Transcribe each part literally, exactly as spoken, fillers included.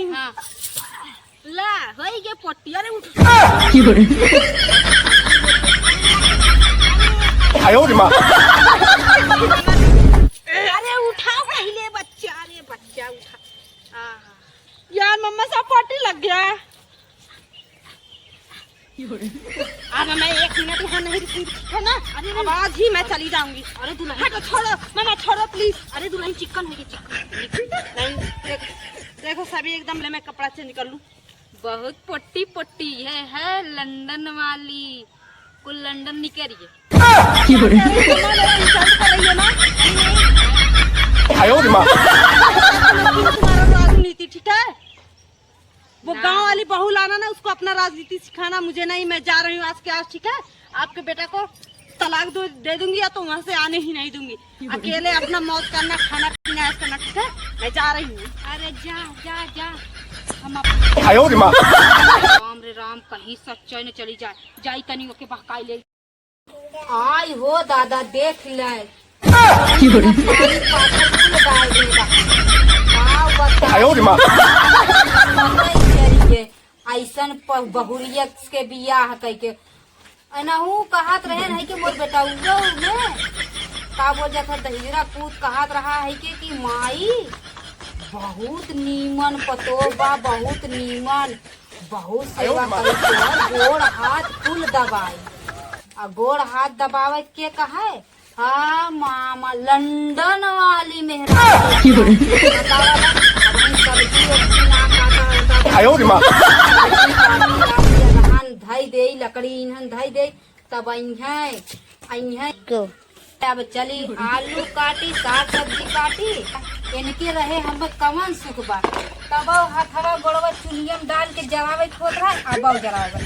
हाँ। ला, होई गे पोट्टी। अरे उठ। आयो रे माँ। अरे उठाओ पहिले बच्चा, अरे बच्चा उठा। आहा। यार मम्मा सब पोट्टी लग गया। अब मैं एक मिनट यहाँ नहीं रुकूंगी, ठीक है ना? अरे अब आज ही मैं चली जाऊंगी। अरे दुल्हन। हटो, छोड़ो, मम्मा छोड़ो please। अरे दुल्हन चिकन है ये, चिकन। नहीं, देख, देखो सभी एकदम ले मैं कपड़ा change कर लूँ। बहुत पोट्टी पोट्टी है, है लंदन वाली। कुल लंदन निकल रही है। अरे मम्मा मेरा insult कर रही हो ना? आयो रे माँ। तुम्हारा राजनीति, ठीक है? वो हाँ। गांव वाली बहू लाना ना, उसको अपना राजनीति सिखाना, मुझे नहीं, मैं जा रही हूँ आज के आज, ठीक है? आपके बेटा को तलाक दो, दे दूंगी या तो वहाँ से आने ही नहीं दूंगी। अकेले अपना मौज करना, खाना पीना ऐश करना, ठीक है? मैं जा रही हूँ। अरे जा, जा, जा। हम अप- आयो रे माँ। राम रे राम, कहीं सच्चाई न चली जाए, जाई तनी ओके बहकाई ले। आई हो दादा, देख ले। पानी पाथर कुल डाल देगा। का बताई? आयो रे माँ। पता ही चल के ऐसन प-, बहुरिया के बियाह कई के। एनहू कहत रहे है कि मोर बेटउआ में का बोल जात है, दहिजरा पूत कहत रहा है कि, कि माई बहुत नीमन पतोह बा, बहुत नीमन। बहुत सेवा करे के, गोड़ हाथ कुल दबाई। आ गोड़ हाथ दबावे के कहे? हाँ मामा, लंदन वाली मेहरारू। बतावा ना, अपनी सब्जी उब्जी ना काटा होता। आयो रे माँ। सब्जी काटी, काटी, अगहन धई देई, लकड़ी इन्हन धई देई, तब अइहें, अइहें। अब चली आलू काटी, साग सब्जी काटी, इनके रहे हम कवन सुख बा। तब हथवा गोड़वा चुल्हिया में डाल के जरावे के होत रहे, अब जरावे।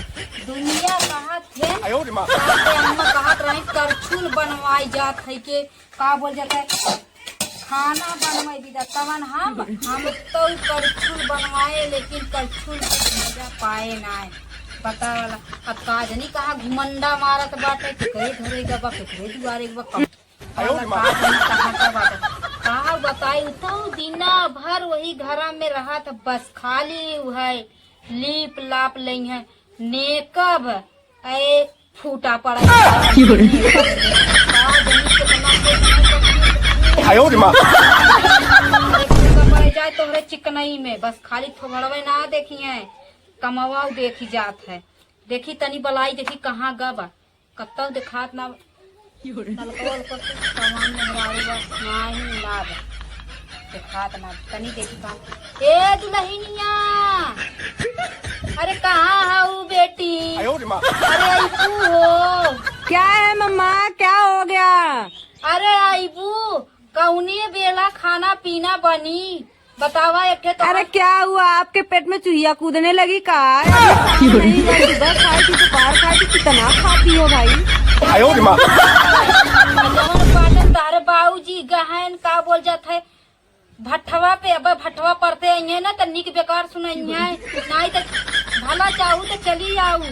दुनिया कहत है, आयो रे माँ। कहत है, हम कहत रहे करछुल बनवाई जात है के, का बोल जात है, खाना बनवाई दीदा, तवन हम, हम तो करछुल बनवाए, लेकिन करछुल के मजा पाए नाय। बतावा, अब का जनी कहाँ घुमंडा मारत बाटे, केकरे घरे गबा, केकरे दुआरे गबा, कब-, आयो रे माँ। का जनी कहाँ का बाटे। का बताई, उ तो दिना भर वही घरा में रहत, बस खाली उ है, लीप लाप लेइहें, नेकब, ए, फूटा पड़ा है। का जनी कितना आयो रे माँ। अरे फूटा पड़ जाए तोहरे चिकनई में, बस खाली थोबड़वे ना देखिहें, कमवाऊ देखी जात है। देखी तनी बलाई, देखी कहाँ गबा, कत्तौ देखात ना। नलकवा उलकवा के सामान मेहरारू बा, नाही ना बा। देखात ना, तनी देखी कहाँ। ए दुलहिनिया, अरे कहाँ हऊ बेटी? आयो रे माँ। अरे अइबू हो। क्या है मम्मा, क्या हो गया? अरे अइबू, कौने बेला खाना पीना बनी? बतावा, एक ठे तो अरे, क्या हुआ? आपके पेट में चुहिया कूदने लगी का? अभी शाम नहीं हुआ, सुबह खाई थी, दोपहर खाई थी, कितना खाती हो भाई? आयो रे माँ। जवन बाटन तहरे बाबूजी गहन का बोल जात है, भट्ठवा पे, अब भट्ठवा परते अइहें ना, त निक बेकार सुनइहें, नाहीं त भला चाहू त चली आऊ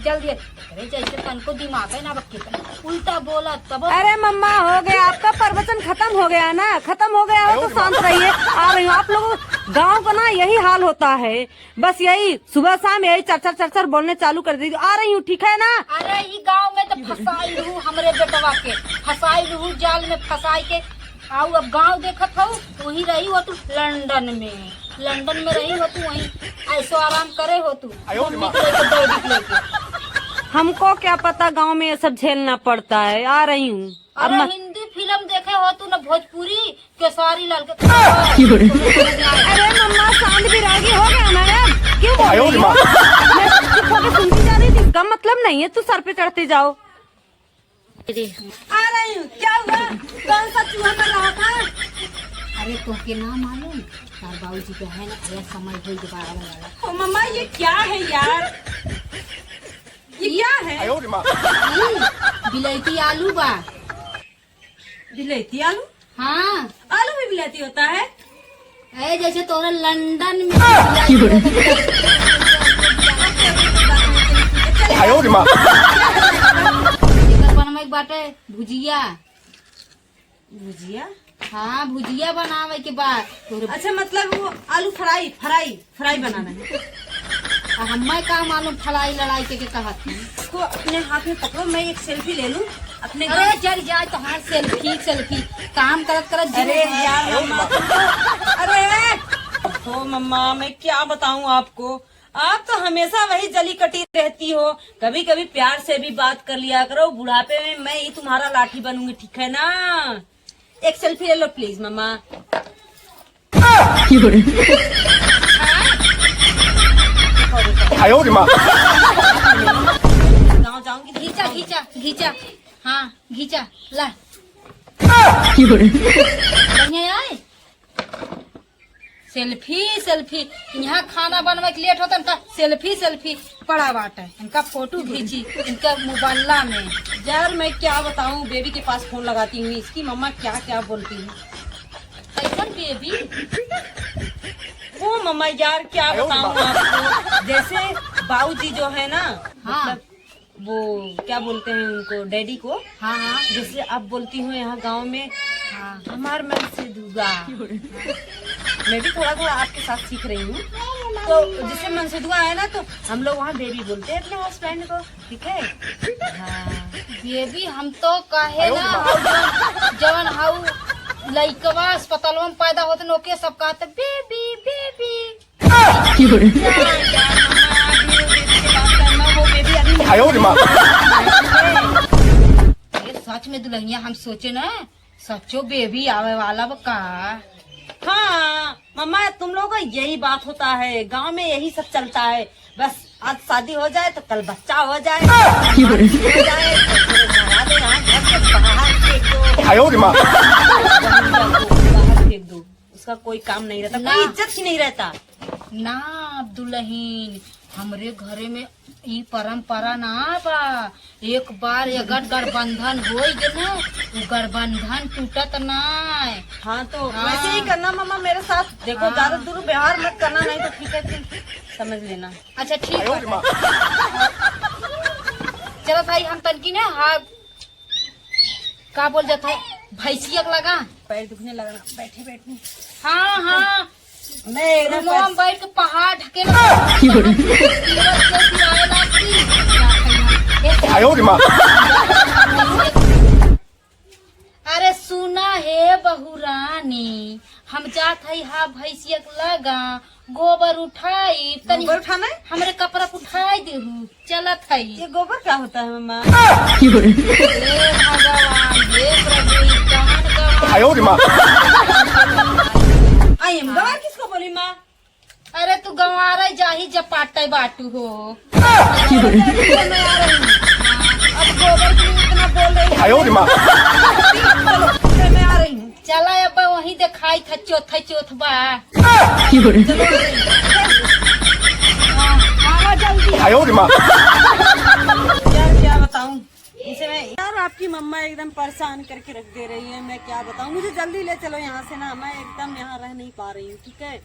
जल्दी। अरे, जैसे तनको दिमाग है ना, अब कितना उल्टा बोला तब। अरे मम्मा, हो गया, आपका प्रवचन खत्म हो गया ना, खत्म हो गया हो तो शांत रहिए। आ रही हूँ, आप लोगों गाँव का ना यही हाल होता है, बस यही सुबह शाम यही चर चर चर चर बोलने चालू कर देती। आ रही हूँ, ठीक है ना? अरे, ई गाँव में तो फंसाई रहू हमरे बेटवा के, फंसाई रहू जाल में फंसाई के। आऊ अब गाँव देखत हऊ, वही रही हो तू लंदन में, लंदन में रही हो तू, वहीं ऐसो आराम करे हो तू, आयो रे मम्मी माँ। के लेके, डैडी के लेके। हमको क्या पता गाँव में ये सब झेलना पड़ता है। आ रही हूँ। अब अरे मत हिंदी फिल्म देखे हो तू न भोजपुरी, केसारी लाल के। अरे मम्मा, शांत भी रहेगी, हो गया ना यार, क्यों बोल आयो रे रही हो? माँ। मैं चुप होके सुनती जा रही थी, इसका मतलब नहीं है तू सर पे चढ़ते जाओ। आ रही हूँ, क्या हुआ? कौन सा चूहा कर रहा था? अरे तोहके ना मालूम, तार बाबूजी के है ना, यह समय होई के बारह वाला। ओ मम्मा, ये क्या है यार? ये क्या है? आयो रे माँ। हम्म, बिलैती आलू बा। बिलैती आलू? हाँ। आलू भी बिलैती होता है? ए, जैसे तोरा लंदन में आयो रे माँ। एकर बनवे के बाटे भुजिया। भुजिया? हाँ, भुजिया बनावे के बाद तोहरे अच्छा, मतलब वो आलू फ्राई, फ्राई, फ्राई बनाना है। आ हम्मे का मालूम फ्राई लड़ाई के, के कहत है। इसको अपने हाथ में पकड़ो, मैं एक सेल्फी ले लूं अपने अरे, जर जाए तोहार सेल्फी, सेल्फी। काम करत, करत जीव अरे उठाए। यार, मम्मा, तुम तो, अरे, ओ मम्मा, मैं क्या बताऊं आपको, आप तो हमेशा वही जली कटी रहती हो। कभी-कभी प्यार से भी बात कर लिया करो, बुढ़ापे में मैं ही तुम्हारा लाठी बनूंगी, ठीक है ना? एक सेल्फी ले लो प्लीज मम्मा। गाँव जाऊंगी। घींचा, घींचा, घींचा। हाँ, घींचा, ला। बढ़िया आए। सेल्फी, सेल्फी। यहाँ खाना बनवे के लेट होता, इनका सेल्फी, सेल्फी पड़ा बाटे। इनका फोटो खींची, इनका मोबाइला में। यार, मैं क्या बताऊं, बेबी के पास फोन लगाती हूँ, इसकी मम्मा क्या क्या बोलती है। कैसन बेबी? ओ मम्मा यार, क्या बताऊं आपको, जैसे बाबूजी जो है ना, हाँ। मतलब, वो क्या बोलते हैं उनको, डैडी को। हाँ, हाँ। जैसे आप बोलती हो यहाँ गांव में, हाँ। हमार मन से दुआ। मैं भी थोड़ा थोड़ा आपके साथ सीख रही हूँ। तो जैसे मन से दुआ है ना, तो हम लोग वहाँ बेबी बोलते हैं अपने हस्बैंड को, ठीक है? हाँ। बेबी हम तो कहे ना, हऊ जौन, जौन हऊ लइकवा अस्पतालवा में पैदा होते न, ओके सब कहते बेबी, बेबी। ये सच में दुल्हनिया, हम सोचे ना, सच्चो बेबी आवे वाला बा का? हाँ मम्मा, तुम लोग का यही बात होता है, गांव में यही सब चलता है। बस आज शादी हो जाए तो कल बच्चा हो जाए, हो जाए तो फिर भगा दो यहाँ घर से बाहर, फेंक दो। बाहर फेंक दो। उसका कोई काम नहीं रहता, ना। कोई इज्जत ही नहीं रहता। ना दुल्हन, हमरे घरे में ई परंपरा ना बा। एक बार अगर गठबंधन होई गए ना, उ गठबंधन टूटत ना। हाँ, तो हाँ। वैसे ही करना मम्मा मेरे साथ। देखो, हाँ। ज्यादा दुर्व्यवहार मत करना, नहीं तो ठीक है, फिर समझ लेना। अच्छा, ठीक है। चलो भाई, हम तनकी ना, हाँ, का बोल जाता है, भैंसिया के लगा। पैर दुखने लगा ना, बैठे बैठे। हाँ, हाँ। मैं एकदम रूमवा में बैठ के पहाड़ ढकेल। अरे सुना हे बहुरानी, हम जात हई हा भैंसिया के लगा, गोबर उठाई, तनी गोबर उठाना है? हमरे कपड़ा उठाई देहू, चलत हई। ये गोबर क्या होता है मम्मा? हे भगवान, हे प्रभु, ई कवन गवार? आई एम गवार किसको बोली माँ? अरे तू गंवारे जाही जपाटे बाटू हो। मैं आ रही हूँ। अब गोबर के लिए इतना बोल रही है। चलो, मैं आ रही हूँ। चला अब वहीं देखाई था चौथे चौथ बा। चलो, आ रही हूँ। हाँ, आवा जल्दी। यार क्या बताऊँ? इसे मैं, यार, आपकी मम्मा एकदम परेशान करके रख दे रही है, मैं क्या बताऊँ। मुझे जल्दी ले चलो यहाँ से ना, मैं एकदम यहाँ रह नहीं पा रही हूँ, ठीक है?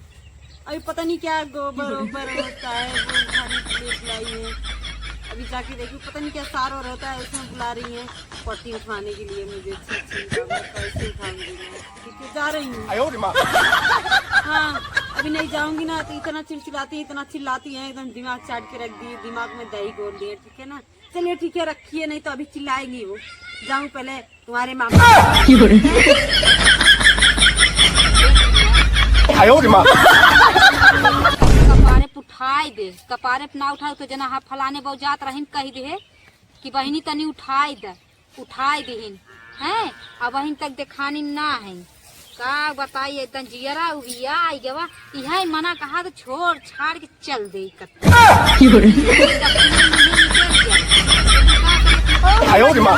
अभी पता नहीं क्या गोबर ओबर होता है, वो उठाने के लिए बुलाई है। अभी जाके देखूँ, पता नहीं क्या सार और होता है, उसमें बुला रही है पट्टी उठवाने के लिए मुझे। छी, छी, बाबा, कैसे उठाऊंगी मैं? ठीक है, जा रही हूँ। हाँ, अभी नहीं जाऊंगी ना तो इतना चिड़चिड़ाती है, इतना चिल्लाती है, एकदम दिमाग चाट के रख दिए, दिमाग में दही घोल दिए, ठीक है ना? चलिए ठीक है, रखिए, नहीं तो अभी चिल्लाएंगी वो। जाऊं पहले तुम्हारे मामा। कपारे पे उठाई दे, कपारे पे ना उठाओ तो जना हाँ फलाने बहू जात रहीन कही दे कि बहिनी तनी उठाई दे, उठाई दिहिन, हैं? अब बहिन तक देखानी ना है। का बताई, एकदम जियरा उबिया आई गवा। इहे मना कहा तो छोड़ छाड़ के चल दे कत। आयो रे माँ।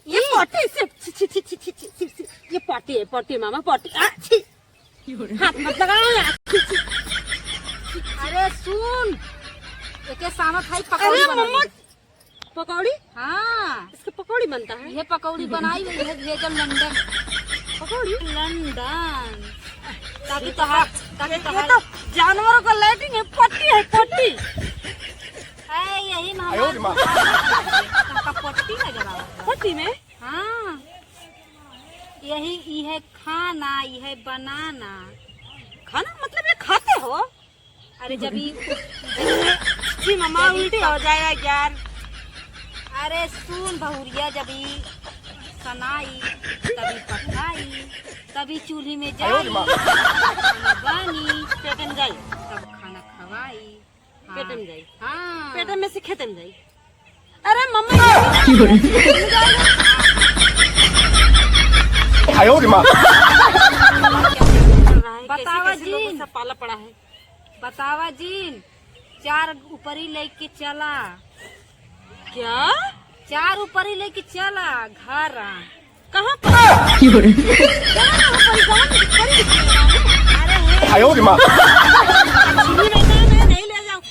ये पटी से, छी, छी, छी, ये पटी है, पटी मामा, पटी। आ, छी। हाथ मत लगाओ यार। छी, छी। अरे सुन, एके सामत है, पकौड़ी अरे बनाई। मम्मा, पकौड़ी? हाँ। इसके पकौड़ी बनता है? ये पकौड़ी बनाई हुई है, भेजल लंदन। पकौड़ी? लंदन। ताकि तोहार, ताकि ये तोहार तो जानवरों का लैट्रिन है, पट्टी है, पट्टी। है, यही में आयो रे माँ। हमारा पट्टी नजर आवता है। पट्टी में? हाँ। यही, यह खाना, यह बनाना। खाना मतलब ये खाते हो? अरे जब ई जी मम्मा, जब ई उल्टी हो जाएगा यार। अरे सुन बहुरिया, जब ई सनाई, तभी पकाई, तभी चूल्ही में जाई, तभी बनी, पेट में जाई। तब खाना खवाई। हाँ। पेट में जाई। हाँ। पेट में से खेत में जाई। अरे मम्मा, ये बतावा कैसे कैसे लोगों जिन। से पाला पड़ा है। बतावा जिन, चार ऊपरी लेके चला। क्या? चार ऊपरी लेके चला घर। कहाँ पर? अरे हे। नहीं, नहीं, नहीं, नहीं ले जाऊँ।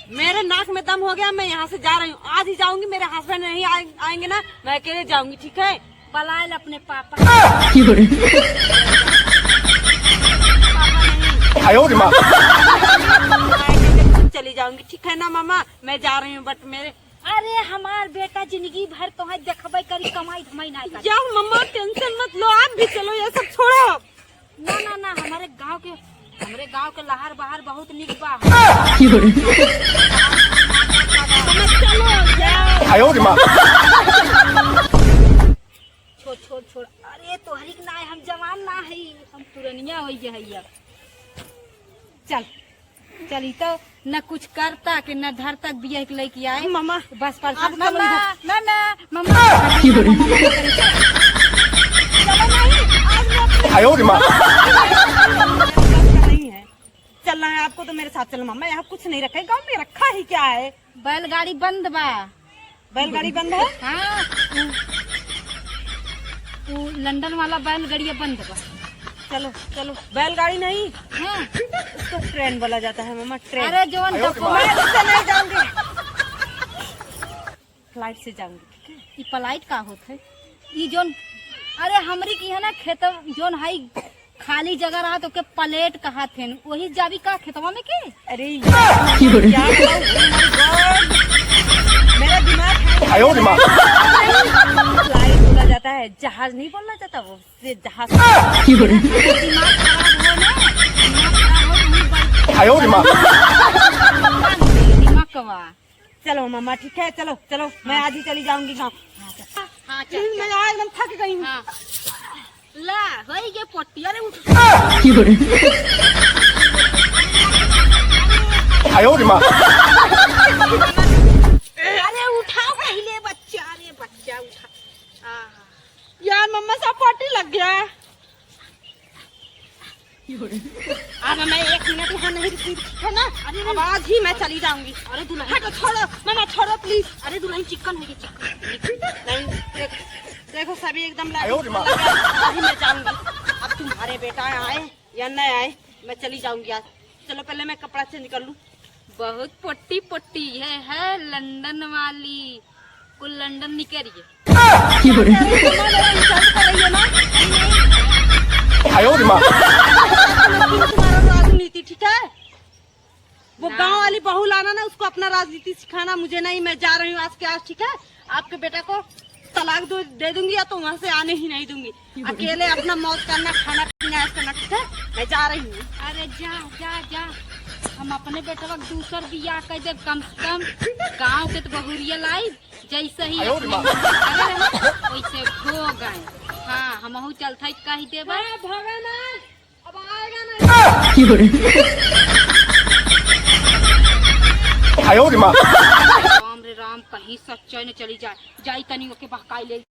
मेरे नाक में दम हो गया, मैं यहाँ से जा रही हूँ। आज ही जाऊंगी, मेरे husband नहीं आए-, आएंगे ना, मैं अकेले जाऊंगी, ठीक है? बलायल अपने पापा। पापा नहीं। आएंगे तो खुद चली जाऊंगी, ठीक है ना मामा? मैं जा रही हूँ, but मेरे अरे हमार बेटा जिंदगी भर तोहे देखबे करी, कमाई धमाई ना करी। जाओ मम्मा, tension मत लो, आप भी चलो, ये सब छोड़ो। ना, ना, ना, हमारे गांव के, हमरे गांव के लहर बहर बहुत निक बा। समझ चलो, जाओ। छोड़, छोड़, छोड़। अरे तोहरी के ना, हम जवान ना हई, हम पुरनिया होइ गए हई अब। चल, चल, ई तो न कुछ करता के न धरता, बियाह के लइके आए। मामा, बस परेशान आप मत चलो होइहो। इधर। ना, ना, मम्मा। चलो नहीं, आज मैं अपने नहीं है। चलना है आपको तो मेरे साथ चलो मामा, यहाँ कुछ नहीं रखा है, गाँव में रखा ही क्या है? बैलगाड़ी बंद बा। बैलगाड़ी बंद है? हाँ, उ, उ लंदन वाला बैलगाड़िया बंद बा। चलो, चलो, बैलगाड़ी नहीं, हाँ। उसको ट्रेन बोला जाता है, मामा, ट्रेन। अरे, जवन अरे, डब्बा मैं उससे नहीं जाऊंगी। फ्लाइट से जाऊंगी, ठीक है? ई फ्लाइट का होत है? ई जौन, अरे, हमरी की है ना, खेत जौन है, खाली जगह रहा तो के प्लेट कहा थे, वही जाबी का खेतवा में के? अरे यार, क्या बताऊं? Oh my God। मेरा दिमाग है। आयो रे माँ। फ्लाइट बोला जाता है, जहाज नहीं बोलना चाहता, वो से जहाज। मेरा दिमाग खराब हो ना, दिमाग खराब हो, तुम बड़- आयो रे माँ। दिमाग कवा। चलो मामा, ठीक है, चलो, चलो, मैं आज ही चली जाऊंगी गाँव। हाँ, चल, चल। मैं यहाँ एकदम थक गई हूँ। हाँ। ला, होई गे पोट्टी, अरे उठ। आयो रे माँ। अरे उठाओ पहिले बच्चा, अरे बच्चा उठा। आहा। यार मम्मा, सब पोट्टी लग गया। अब मैं एक मिनट यहाँ नहीं रुकूंगी, ठीक है ना? अरे, अब आज ही मैं चली जाऊंगी। अरे दुल्हन। हटो, छोड़ो, मामा, छोड़ो, please। अरे दुल्हन, चिकन है ये, चिकन। नहीं, देख, देखो, सभी एकदम लाठी आयो रे माँ। लगा, अभी मैं जाऊंगी। अब तुम्हारे बेटा आए या न आए, मैं चली जाऊंगी आज। चलो, पहले मैं कपड़ा change कर लूँ। बहुत पोट्टी पोट्टी है, है लंदन वाली। कुल लंदन निकल रही है। अरे, मम्मा, मेरा insult कर रही है ना? आयो रे माँ। तुम्हारा राजनीति, ठीक है? वो ना। गांव वाली बहू लाना ना, उसको अपना राजनीति सिखाना, मुझे नहीं, मैं जा रही हूँ आज के आज, ठीक है? आपके बेटा को तलाक दो, दे दूंगी या तो वहाँ से आने ही नहीं दूंगी। अकेले अपना मौज करना, खाना पीना ऐश करना, ठीक है? मैं जा रही हूँ। अरे जा, जा, जा, हम अपने बेटवा के दूसर बियाह कर देब, कम से कम गाँव के तो बहुरिया लाई, जैसे ही आयो रे अपने माँ। मन करे रहे, वैसे हो गए। हाँ, हमहू चलत है, कह देबे। हाँ, भगवान। अब आएगा ना। आयो रे माँ। राम रे राम, कहीं सच्चाई न चली जाए। जाई तनी ओके बहकाई ले।